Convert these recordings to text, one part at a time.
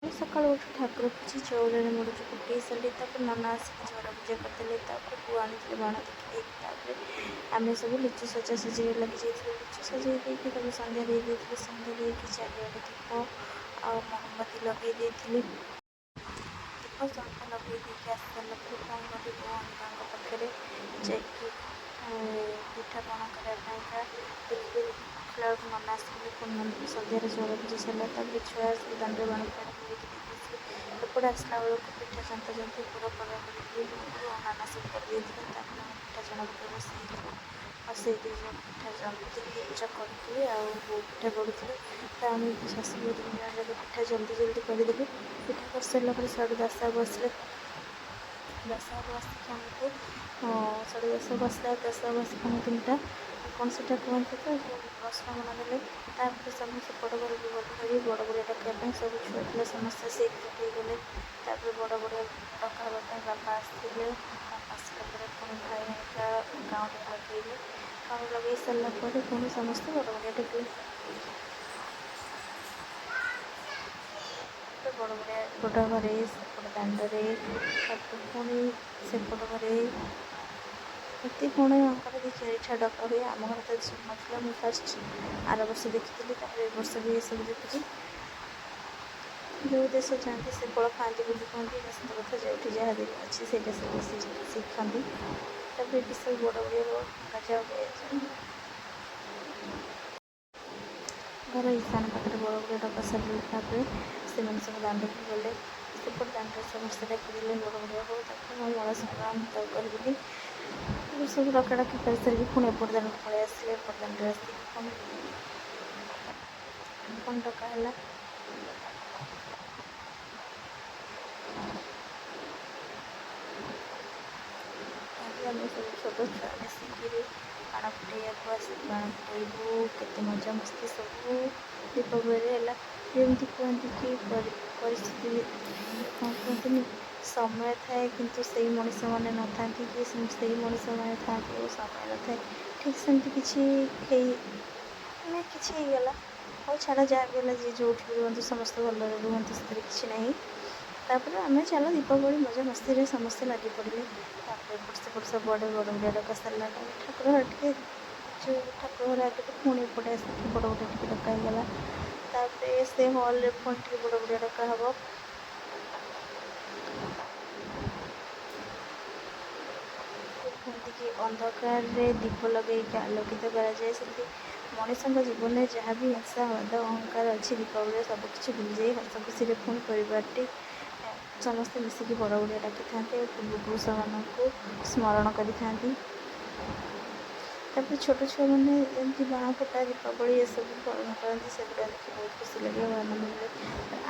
ସକାଳୁ ଉଠି ଠାକୁର ପୂଜି ଚଉରାରେ ମୁରୁଜ ପକାଇ ସାରିଲି। ତାପରେ ନନା ଆସିକି ଚଉରା ପୂଜା କରିଦେଲେ। ତାପରେ ପୁଅ ଆଣିଥିଲେ ବାଣ ଦେଖିଦେଇକି ତାପରେ ଆମେ ସବୁ ଲିଚୁ ସଜାସଜିରେ ଲାଗିଯାଇଥିଲୁ। ଲିଚୁ ସଜେଇ ଦେଇକି ତାପରେ ସନ୍ଧ୍ୟା ଦେଇ ଦେଇଥିଲି। ସନ୍ଧ୍ୟା ଦେଇକି ଚାରିଆଡ଼େ ଦୀପ ଆଉ ମହମବତୀ ଲଗେଇ ଦେଇଥିଲି। ଦୀପ ସନ୍ଧ୍ୟା ଲଗେଇ ଦେଇକି ଆସି ସାରିଲା ପରେ ପୁଣି ଗଲି ବୋଉ ହରିକାଙ୍କ ପାଖରେ ଯାଇକି ପିଠାପଣା କରିବା ପାଇଁକା ଦେଖିଲି। ଦେଖିଲା ବେଳକୁ ନନା ଆସିଗଲେ। ପୁଣି ସନ୍ଧ୍ୟାରେ ଚଉରା ପୂଜା ସରିଲା। ତାପରେ ଛୁଆ ଆସିକି ଦାଣ୍ଡରେ ବାଣ ଫୁଟାଇଲେ, ନେଇକି ଦେଇକି ଆସିଲି। ଏପଟେ ଆସିଲା ବେଳକୁ ପିଠା ଜନ୍ତା ଜନ୍ତି ପୁର କରାକରି ବୋଉ ଆଉ ନାନା ସବୁ କରିଦେଇଥିଲେ। ତାପରେ ମୁଁ ପିଠା ଛଣା ପକେଇ ବସେଇଥିଲି। ବସେଇ ଦୁଇ ଜଣ ପିଠା ଜନ୍ତିକି ଚକଟୁଥିଲି ଆଉ ବୋଉ ପିଠା ଗଢ଼ୁଥିଲେ। ତ ଆମେ ଶାଶୁ ବୋହୂ ତିନି ଜଣ ଯାକ ପିଠା ଜଲ୍ଦି ଜଲ୍ଦି କରିଦେଲୁ। ପିଠା କରିସାରିଲା ପରେ ସିଆଡ଼ୁ ଦାସବାବୁ ଆସିଲେ। ଦାସବାବୁ ଆସିକି ଆମକୁ 10:30କୁ ଆସିଲା। ଦାସବାବୁ ଆସିକି ଆମକୁ ତିନିଟା କ'ଣ ସେଇଟା କୁହନ୍ତି ତ, ପ୍ରଶ୍ନ ଦେଲେ। ତାପରେ ସବୁ ସେପଟ ଘରକୁ ଗଲୁ ଭାରି ବଡ଼ ବଡ଼ିଆ ଡାକିବା ପାଇଁ। ସବୁ ଛୁଆ ପିଲା ସମସ୍ତେ ଆସି ଏକଜୁଟ ହେଇଗଲେ। ତାପରେ ବଡ଼ ବଡ଼ିଆ ଡକା ହେବା ପାଇଁ ବାପା ଆସିଥିଲେ। ବାପା ଆସିଲା ପରେ ପୁଣି ଭାଇ ହେରିକା କାଉଁରୀ ଲଗେଇଲେ। କାଉଁରୀ ଲଗେଇ ସାରିଲା ପରେ ପୁଣି ସମସ୍ତେ ବଡ଼ ବଡ଼ିଆ ଡାକିଲେ। ବଡ଼ ବଡ଼ିଆ ଏପଟ ଘରେ, ସେପଟ ଦାଣ୍ଡରେ, ତାପରେ ପୁଣି ସେପଟ ଘରେ ଏତେ ପୁଣି ଆଙ୍କର ଦି ଚାରିଟା ଡକା ହୁଏ। ଆମ ଘରେ ତ ଏସବୁ ନଥିଲା। ମୁଁ ଫାଷ୍ଟ ଆର ବର୍ଷ ଦେଖିଥିଲି, ତାପରେ ଏ ବର୍ଷ ବି ଏସବୁ ଦେଖୁଛି। ଯେଉଁ ଦେଶ ଯାଆନ୍ତି ସେ ଫଳ ଖାଆନ୍ତି ବୋଲି କୁହନ୍ତି। ଏଇଟା ସତ କଥା। ଯେଉଁଠି ଯାହା ଅଛି ସେଇଟା ସେ ଶିଖନ୍ତି। ତାପରେ ଏଠି ସବୁ ବଡ଼ ବଡ଼ିଆ ଗାଜା ଘର ଈଶାନ ପାଖରେ ବଡ଼ ବଡ଼ିଆ ଡକା ସରିଲା। ତାପରେ ସେମାନେ ସବୁ ଦାଣ୍ଡକୁ ଗଲେ। ସେପଟ ଦାଣ୍ଡରେ ସମସ୍ତେ ଡାକିଦେଲେ ବଡ଼ ବଡ଼ିଆ ହଉ। ତାପରେ ମୁଁ ମଳା ସଂକ୍ରାନ୍ତ କରିଦେଲି। ସବୁ ଡକା ଡାକି କରିସାରିକି ପୁଣି ଏପଟ ଦାଣ୍ଡକୁ ପଳେଇ ଆସିଲେ। ଏପଟ ଦାଣ୍ଡରେ ଆସିକି ପୁଣି ପୁଣି ଡକା ହେଲା। ତାପରେ ଆମେ ସବୁ ଛୋଟ ଛୁଆ ମିଶିକିରି ବାଣ ଫୁଟେଇବାକୁ ଆସି ବାଣ ଫୁଟେଇବୁ। କେତେ ମଜାମସ୍ତି ସବୁ ଦୀପାବଳିରେ ହେଲା। ଯେମିତି କୁହନ୍ତି କି ପରିସ୍ଥିତି କ'ଣ କୁହନ୍ତିନି, ସମୟ ଥାଏ କିନ୍ତୁ ସେଇ ମଣିଷମାନେ ନଥାନ୍ତି, କି ସେଇ ମଣିଷମାନେ ଥାଆନ୍ତି ଓ ସମୟ ନଥାଏ। ଠିକ୍ ସେମିତି କିଛି ହେଇ ମାନେ କିଛି ହେଇଗଲା। ହଉ ଛାଡ଼, ଯାହା ବି ହେଲା, ଯିଏ ଯେଉଁଠି ବି ରୁହନ୍ତୁ ସମସ୍ତେ ଭଲରେ ରୁହନ୍ତୁ, ସେଥିରେ କିଛି ନାହିଁ। ତାପରେ ଆମେ ଚାଲ ଦୀପାବଳି ମଜା ମସ୍ତିରେ ସମସ୍ତେ ଲାଗି ପଡ଼ିଲେ। ତାପରେ ଏପଟ ସେପଟ ସବୁଆଡ଼େ ବଡ଼ ବଡ଼ିଆ ଡକା ସାରିଲା। ତାପରେ ଠାକୁର ଘରେ ଟିକେ, ଯେଉଁ ଠାକୁର ଘରେ ଆଗରେ ପୁଣି ଏପଟେ ଆସିକି ବଡ଼ ବଡ଼ିଆ ଟିକେ ଡକା ହେଇଗଲା। ତାପରେ ସେ ହଲ୍ରେ ପୁଣି ଟିକେ ବଡ଼ ବଡ଼ିଆ ଡକା ହେବ। କୁହନ୍ତି କି ଅନ୍ଧକାରରେ ଦୀପ ଲଗେଇକି ଆଲୋକିତ କରାଯାଏ, ସେମିତି ମଣିଷଙ୍କ ଜୀବନରେ ଯାହା ବି ହିଂସା, ବାଦ, ଅହଙ୍କାର ଅଛି, ଦୀପାବଳିରେ ସବୁକିଛି ଭୁଲିଯାଇ ହସ ଖୁସିରେ ପୁଣି ପରିବାରଟି ସମସ୍ତେ ମିଶିକି ବଡ଼ ବଡ଼ିଆ ଡାକିଥାନ୍ତି ଆଉ ପୂର୍ବପୁରୁଷମାନଙ୍କୁ ସ୍ମରଣ କରିଥାନ୍ତି। ତାପରେ ଛୋଟ ଛୁଆମାନେ ଯେମିତି ବାଣ ଫୁଟା, ଦୀପାବଳି ଏସବୁ ପାଳନ କରନ୍ତି, ସେଗୁଡ଼ା ଦେଖି ବହୁତ ଖୁସି ଲାଗେ ଆଉ ଆନନ୍ଦ ମିଳେ।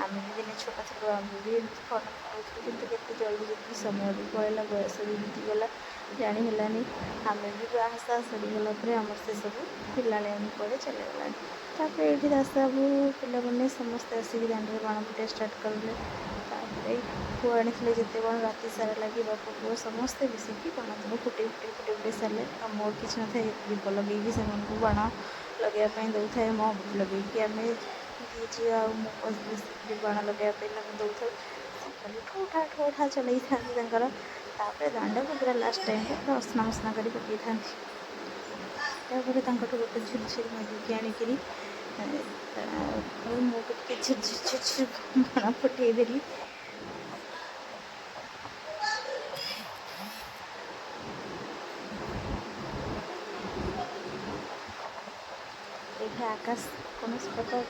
ଆମେ ବି ଦିନେ ଛୋଟ ଥିଲୁ, ଆମେ ବି ଏମିତି ବାଣ ଫୁଟାଉଥିଲୁ। କିନ୍ତୁ କେତେ ଜଲ୍ଦି ଜଲ୍ଦି ସମୟ ବି ପଳେଇଲା, ବୟସ ବି ବିତିଗଲା, ଜାଣି ହେଲାନି। ଆମେ ବି ବାହାସାହା ସରିଗଲା ପରେ ଆମର ସେସବୁ ପିଲାଳିଆମି କୁଆଡ଼େ ଚାଲିଗଲାଣି। ତାପରେ ଏଇଠି ଦାସବାବୁ ପିଲାମାନେ ସମସ୍ତେ ଆସିକି ଦାଣ୍ଡରେ ବାଣ ଫୁଟିବା ଷ୍ଟାର୍ଟ କରିଲେ। ତାପରେ ପୁଅ ଆଣିଥିଲେ ଯେତେ ବାଣ, ରାତି ସାରା ଲାଗି ବାପ ପୁଅ ସମସ୍ତେ ମିଶିକି ବାଣ ସବୁ ଫୁଟେଇ ଫୁଟେଇ ଫୁଟେଇ ଫୁଟେଇ ସାରିଲେ। ଆଉ ମୋର କିଛି ନଥାଏ, ଦୀପ ଲଗେଇକି ସେମାନଙ୍କୁ ବାଣ ଲଗେଇବା ପାଇଁ ଦେଉଥାଏ। ମହମବତୀ ଲଗେଇକି ଆମେ ଦୁଇ ଝିଅ ଆଉ ମୁଁ ମିଶିକି ବାଣ ଲଗେଇବା ପାଇଁ ତାଙ୍କୁ ଦେଉଥାଉ। ସେ ଖାଲି ଠୋ ଠା ଠୋ ଠା ଚଲେଇଥାନ୍ତି ତାଙ୍କର। ତାପରେ ଦାଣ୍ଡକୁ ପୁରା ଲାଷ୍ଟ ଟାଇମ୍ରେ ପୁରା ଅସନା ମସନା କରି ପକେଇଥାନ୍ତି। ତାପରେ ତାଙ୍କଠୁ ଗୋଟେ ଝୁରଝୁରି ମାଗିକି ଆଣିକିରି ତାପରେ ମୁଁ ବି ଟିକେ ଝୁରଝୁର ଝୁରଝୁର ବାଣ ଫୁଟେଇଦେଲି। ଏଇଠି ଆକାଶ କୌଣସି ପ୍ରକାର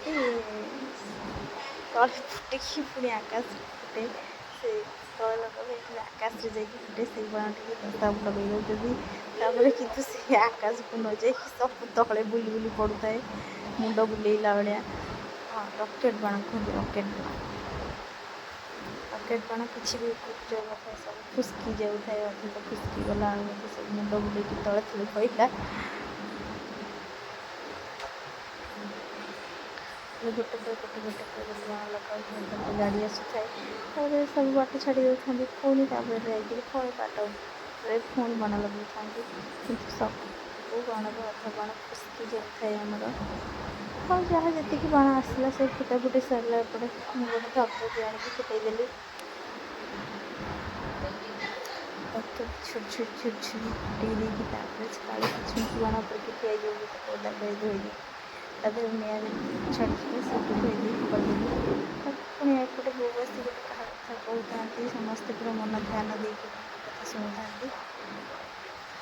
ତଳେ ଫୁଟିକି ପୁଣି ଆକାଶ ଫୁଟେ, ସେ ତଳେ ଲଗାବେ ଆକାଶରେ ଯାଇକି ଫୁଟେ। ସେଇ ବାଣ ଟିକେ ଦସ୍ତାବ ଲଗେଇ ଦେଉଛନ୍ତି। ତାପରେ କିନ୍ତୁ ସେ ଆକାଶକୁ ନ ଯାଇକି ସବୁ ତଳେ ବୁଲି ବୁଲି ପଡ଼ୁଥାଏ, ମୁଣ୍ଡ ବୁଲେଇଲା ଭଳିଆ। ହଁ, ରକେଟ୍ ବାଣ କୁହନ୍ତି, ରକେଟ୍ ବାଣ। ରକେଟ୍ ବାଣ କିଛି ବି ଉପରକୁ ଯାଉନଥାଏ, ସବୁ ଫୁସ୍କି ଯାଉଥାଏ। ଅଧେ ତ ଫୁସ୍କି ଗଲା ଆଉ ଅଧେ ସବୁ ମୁଣ୍ଡ ବୁଲେଇକି ତଳେ ତଳେ ପଇଲା। ଗୋଟେ ପରେ ଗୋଟେ, ଗୋଟେ ପରେ ଗୋଟେ ବାଣ ଲଗାଉଥାଏ। ତାପରେ ଗାଡ଼ି ଆସୁଥାଏ, ତାପରେ ସବୁ ବାଟ ଛାଡ଼ି ଦେଉଥାନ୍ତି। ପୁଣି ତାପରେ ଯାଇକିରି ପୁଣି ବାଟରେ ପୁଣି ବାଣ ଲଗାଉଥାନ୍ତି, କିନ୍ତୁ ସବୁ ବାଣରୁ ଅଧା ବାଣ ଫୁସ୍କି ଯାଉଥାଏ ଆମର। ଆଉ ଯାହା ଯେତିକି ବାଣ ଆସିଲା ସବୁ ଫୁଟା ଫୁଟି ସରିଲା। ଏପଟେ ମୁଁ ଗୋଟେ ଧପଧପି ଆଣିକି ଫୁଟେଇଦେଲି। ଧପଧପି ଛୋଟ ଛୋଟ ଛୋଟ ଛୋଟ ଫୁଟେଇ ଦେଇକି, ତାପରେ କାଳେ ସେ ଛୁଞ୍ଚି ବାଣ ଉପରେ ଠିଆ ହେଇଯିବ ବୋଲି ତାକୁ ଓଦା କରି ଧୋଇ ଦେଇକି, ତା ଦେହରେ ନିଆଁ ଛାଡ଼ିଥିଲା, ସବୁ ଧୋଇ ଦେଇକି ଫୋପାଡ଼ି ଦେଲି। ତାପରେ ପୁଣି ଏପଟେ ବୋଉ ବସି ଗୋଟେ କାହା କଥା କହୁଥାନ୍ତି। ସମସ୍ତେ ପୁରା ମନ ଧ୍ୟାନ ଦେଇକି କଥା ଶୁଣୁଥାନ୍ତି।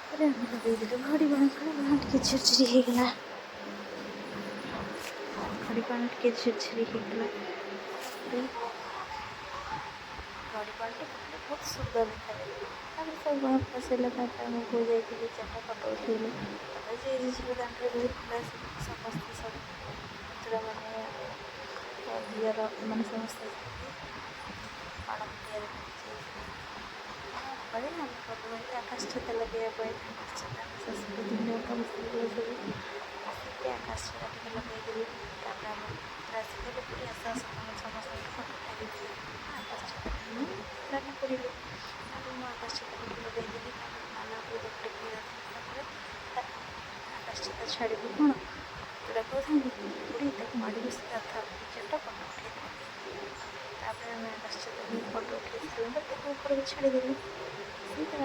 ତାପରେ ଆମେ ଲଗେଇଦେଲୁ ଖଡ଼ି ବାଣ। ଖଡ଼ି ବାଣ ଟିକେ ଝୁରଝୁରି ହେଇଗଲା। ଖଡ଼ି ବାଣ ଟିକେ ଝୁରଝୁରି ହେଇଗଲା। ତାପରେ ଖଡ଼ି ବାଣଟା ଫୁଟିଲେ ବହୁତ ସୁନ୍ଦର ଦେଖାଯାଏ। ତାପରେ ସବୁ ବାଣ ଫୁଟା ସରିଲା। ତାପରେ ଆମେ ବୋଉ ଯାଇକି ଦୁଇ ଚାରିଟା ଫଟୋ ଉଠେଇଲୁ। ତାପରେ ଯିଏ ଝିଅ ଦାଣ୍ଡରେ ବହୁତ ପିଲା ସମସ୍ତେ, ସବୁ ପୁତୁରାମାନେ ଆଉ ଦିଅର, ଏମାନେ ସମସ୍ତେ ଆସିକି ବାଣ ଫୁଟେଇବାରେ ଲାଗିଯାଇଥିଲେ। ତାପରେ ଆମେ ଗଲୁ ଭାରି ଆକାଶ ଛତା ଲଗେଇବା ପାଇଁ। ଆକାଶ ଛତା ଆମେ ଶାଶୁ ତିନି ବସିଥିଲୁ, ସବୁ ଆସିକି ଆକାଶ ଛତା ଟିକେ ଲଗେଇଦେଲୁ। ତାପରେ ଆମ ପୁତୁରା ଆସି କହିଲେ, "ଖୁଡ଼ି, ଆସ ଆସ, ତମ ସମସ୍ତଙ୍କୁ ଫଟୋ ଉଠାଇ ଦେଉଛି।" ଆକାଶ ଛତାଟା ଆମେ ଲାଗି ପଡ଼ିଲୁ। ତାପରେ ମୁଁ ଆକାଶ ଛତା ଟିକେ ଲଗେଇଦେଲି। ତାପରେ ନାନା ଉପରେ ଟେକି ଧରିଥିଲି। ତାପରେ ଆକାଶ ଛତା ଛାଡ଼ିବୁ କ'ଣ, ପୁତୁରା କହୁଥାନ୍ତି, "ଖୁଡ଼ି, ତାକୁ ମାଡ଼ି ବସି ଥାଉ, ଦୁଇ ଚାରିଟା ଫଟୋ ଉଠେଇଦେବା।" ତାପରେ ଆମେ ଆକାଶ ଛତା ନେଇ ଫଟୋ ଉଠେଇ ସାରିଲା ପରେ ତାକୁ ଉପରକୁ ଛାଡ଼ିଦେଲୁ। ସେ ତାର